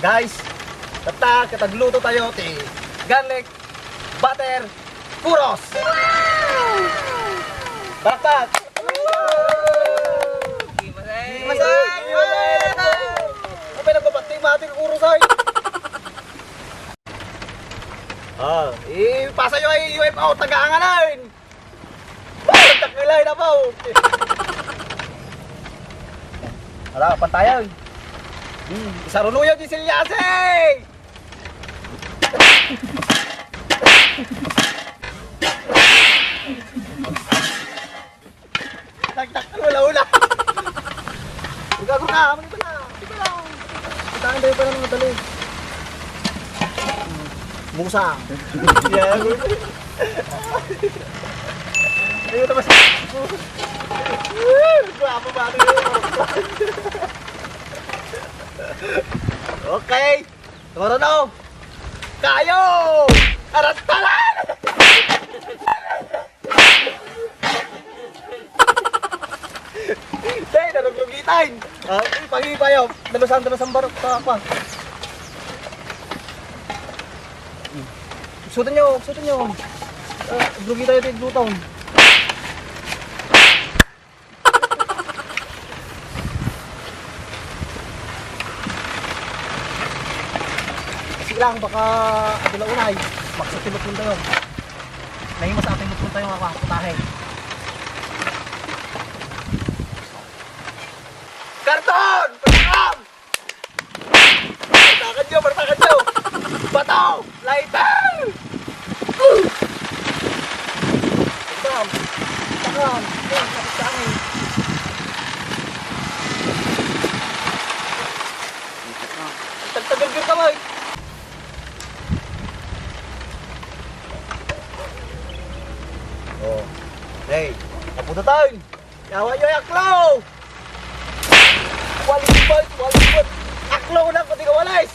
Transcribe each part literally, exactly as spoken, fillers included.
Guys, tatta, ket agluto tayo ti garlic butter churros. Palakpak! Masay! Masay! Apay nagpapati, mati, churros ay. Ah, ipasa yo ay U F O, taga-anganan. Takilay na po. Ala, pantayan. Hmm, isarunuyo di silyasi! Taktak, wala, wala. Gago ka, ano ba na? Di ba lang? Kita ang dali pa ng mga dali. Musang. Yan. Ayun naman sa... Reklamo ba? Ano yun? Okay. Toro no. Kayo! Arantalan! Day, narugrugitan. Ah, pagi pa yo. Dalusan, dalusan barok pa pa. Suoten yo, suoten yo. Ah, grugi tayo, tigluton. Kasi lang, baka adu la unay. Maksa ti lupon tayo. Nahimo sa ating lupon tayo, mga putahe. Karton! Patakam! Bartakan yo, bartakan yo! Bato! Lighter! Takam! Takam! Ay, sakit sa angin. Tagtagirgir ka, bay! Oh. Hey, napututan! Yawa yo, aklo! Walipot, walipot. Aklo na, pati ka walis.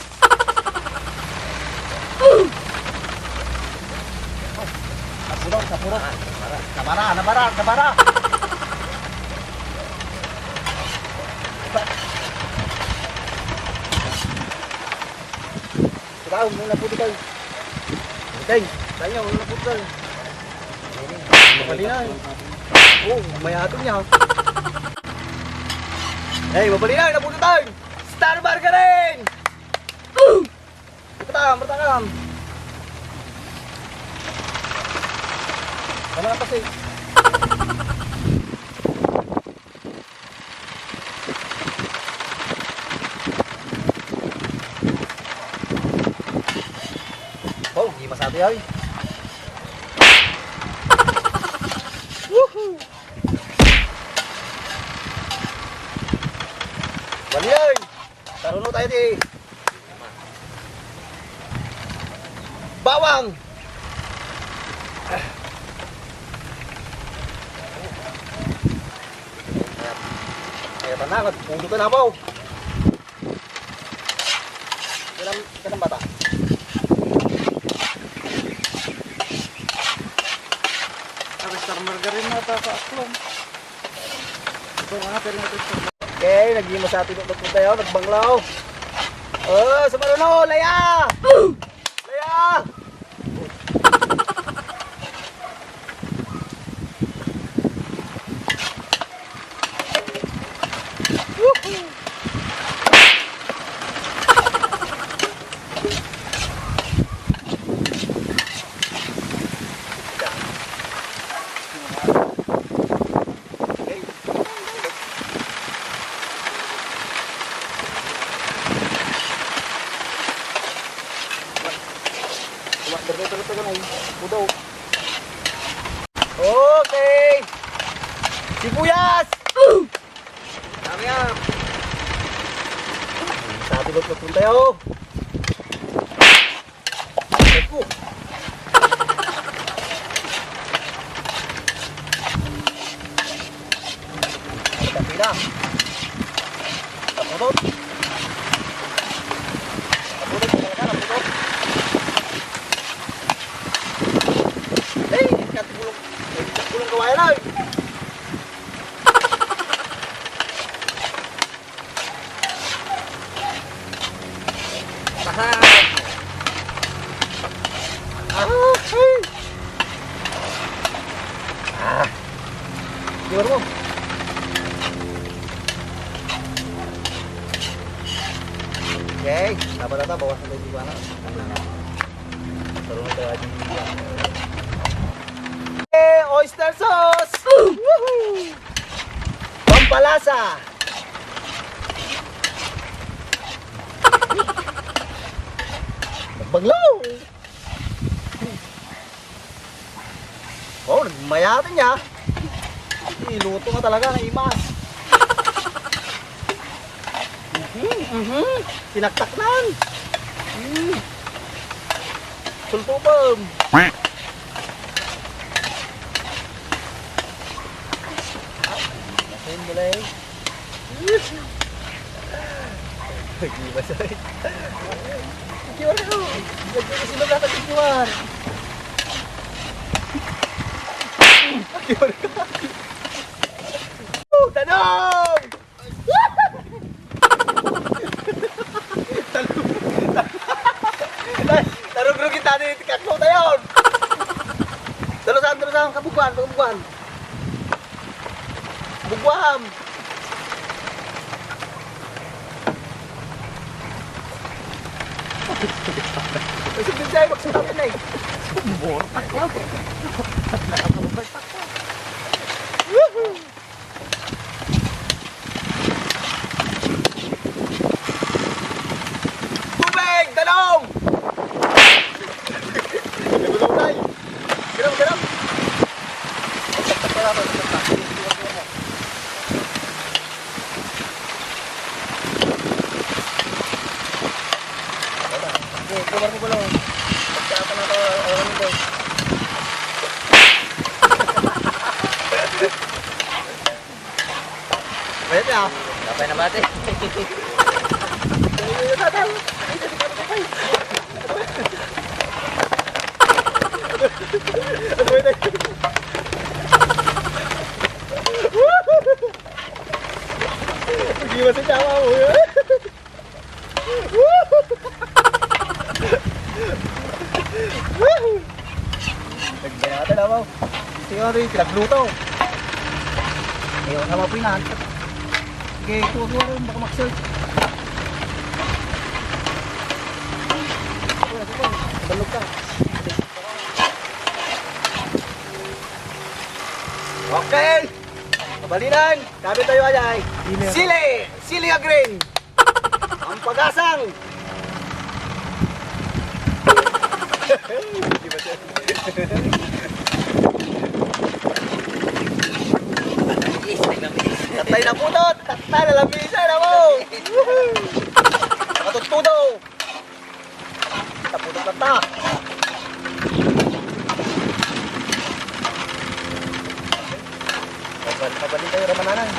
Napuro, napuro. Nabara, nabara, nabara. Ikaw, muna po dito. Okay, tayo, muna po dito. Mabali na eh. Oh, may ato niya. Hey, mabali na, napuno tayo. Star Margarine! Martakam, martakam. Tama na kasi. Oh, di masati ay. Woohoo! Baliay! Taruno tayo di. Bawang! Kaya pa na, nagpundo ka na po. Ilang, ilang bata? Star Margarine na ata sa aklong. Ito nga, pero ito, Star Mar- Okay, naging masati na po tayo, nagbanglaw. Oh, sa maruno, laya! Laya! Okay! Sibuyas! Dami ah! Sabi ko, pupunta tayo! Aray ko. Kapila. Kapulot. Kapulot, kapulot, kapulot. Ay, katipulong. Ay, katipulong kawayan ay. Ah! Ah! Ay! Ah! Di ba mo? Okay, tama na ta, bawas na tayo di ba na? Tarong na tayo di ba? Eh, oyster sauce! Woohoo! Pampalasa! Nagbaglaw! Oh, mayat niya. Iluto nga talaga, naimas. Mhm, mhm. Tinaktaknan. Mm. Sultupem. Masin, mulay. Lagi ba, say? Q R ko. Lagi ko sila nasa Q R. Q R ko. Oh, tanong! Tarugrugi tayo dito, kaklo tayo. Dalusan, dalusan, kabuguan, kabuguan. Buguan. Kasi din tayo, magsunod na eh. Bortak lang. Woohoo! Tubig! Talong! Gulay! Gulay, gulay! Wala. Hindi, kuha mo, gulay. Pagkakataon na to, alam mo, guys. Pwede ah. Kapay na bati. Pwede. Hindi ba si tama mo yun? Nagbayatan ako. Gusto nyo rin, pinagluto. Ayaw na mapinan. Sige, ito, ito, ito, baka mag-search. Ito, ito, ito, balog ka. Okay! Mabalinan, sabi tayo, Ajay. Sili! Sili nga green! Ang pagasang! Tatay na putot! Tatay na lamisa na mo! Matuttudo! Tapos na ta. Mabal-, mabalik tayo, Ramananay.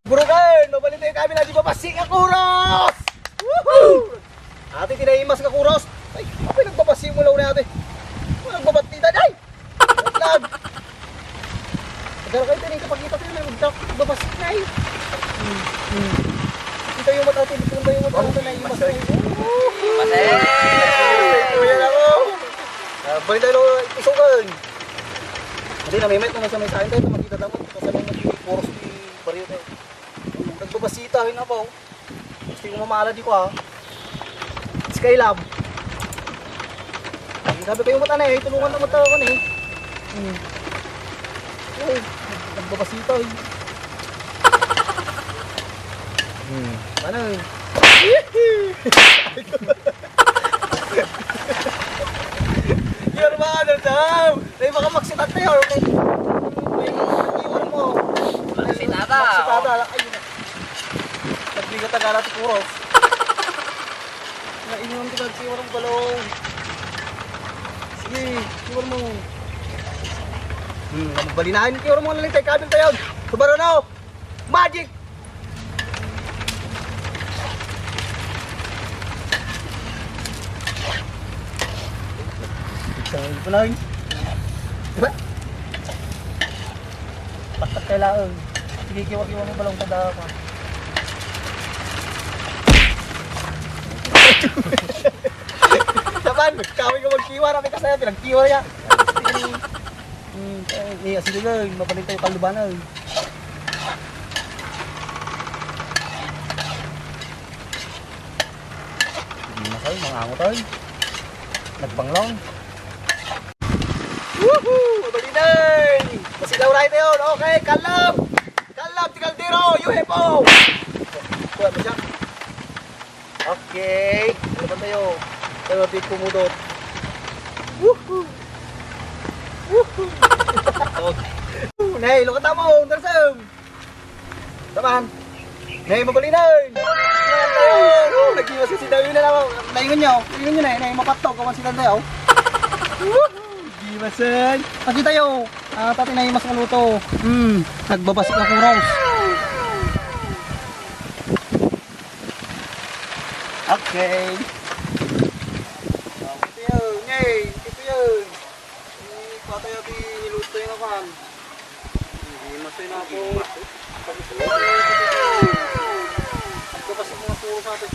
Burukan! Mabalik tayo kami na di babasi nga kuros! Woohoo! Ate, tinaimas nga kuros. Ay, apay nagbabasi mo lang na ate. Ano nagbabati tayo? Ay! Lag! Agara kayo, tayo, kapag ito, tayo, may magdak-, babasik na eh. Hmm, hmm. Kita yung mata, tayo, kita yung mata, tayo, na imas na eh. Masay! Kuya na ako. Ah, balik tayo, isukan. Hindi, namimit naman sa may sa akin tayo, makita tayo, kasi may puros di baryo tayo. Nagbabasita, yun na pa, oh. Gusto yung mamala di ko, ah. Skylab. Ang sabi kayo mata na eh, tulungan na mata ako na eh. Hmm. Oh, nagbabasita eh. Hmm. Ano eh? Your mother daw! May mga maksitat na yun. May, may mga viewer mo. Maksitada, maksitada. Oh. Ayun. Nagbigat ang alas puros. Nainom ti nagsiwar ang balon. Sige, siwar mo. Hmm, balinahin, siwar mo, nalitay, kabil tayo. Subaruno! Magic! Isang ipon lang. Diba? Taktak kailangan. Sige, kiwa-kiwa mo balong sa dako. Kaway ko magkiwa, rabi ka sa'yo, pinagkiwa niya. Hmm, eh, eh, sige, girl, mapalit tayo kalubanan. Hindi na kayo, mga angot, ay. Nagbanglong. Woohoo! Mabalin, ay! Masilaw na ito yun. Okay, kalab! Kalab, ti kaldero! U F O! Kuha mo siya. Okay. Ano ba tayo? Tayo, di kumudot. Woohoo! Woohoo! Okay. Nay, lukata mo, Tarsem! Taman. Nay, mabalin, ay! Lukata mo! Woo! Nagdiwas si Dayo na lang. Naingon niyo. Naingon niyo, nay. Nay, mapatog. Kaman si Dayo. Woohoo! Diwasan. Pati tayo. Ah, pati na yung mas maluto. Hmm, nagbabasik ako, Rose. Okay. Ito yun, yay! Ito yun! Eh, patay abi, niluto yung akan. Hindi masay na ako. Ito kasi mga puro sa atin.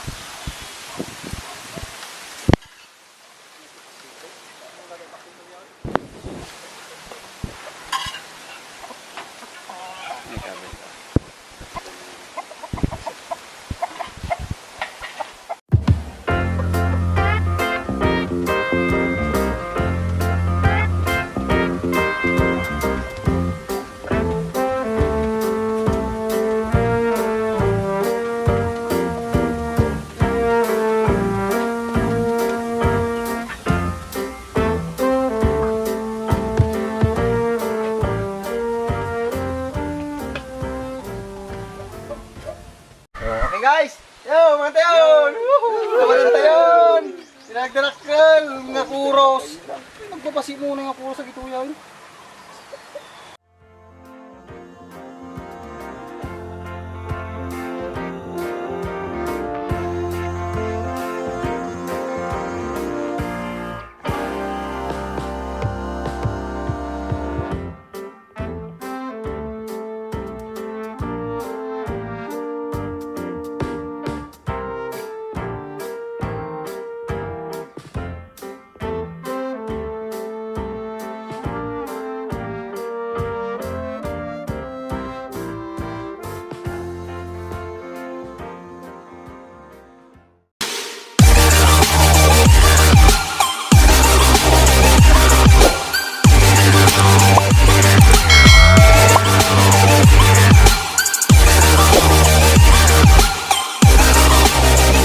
Okay, guys, yo, mga tayon! Woohoo! Mga tayon! Pinagdarakkel nga kuros. Nagbabasi muna nga kuros sa gituyan.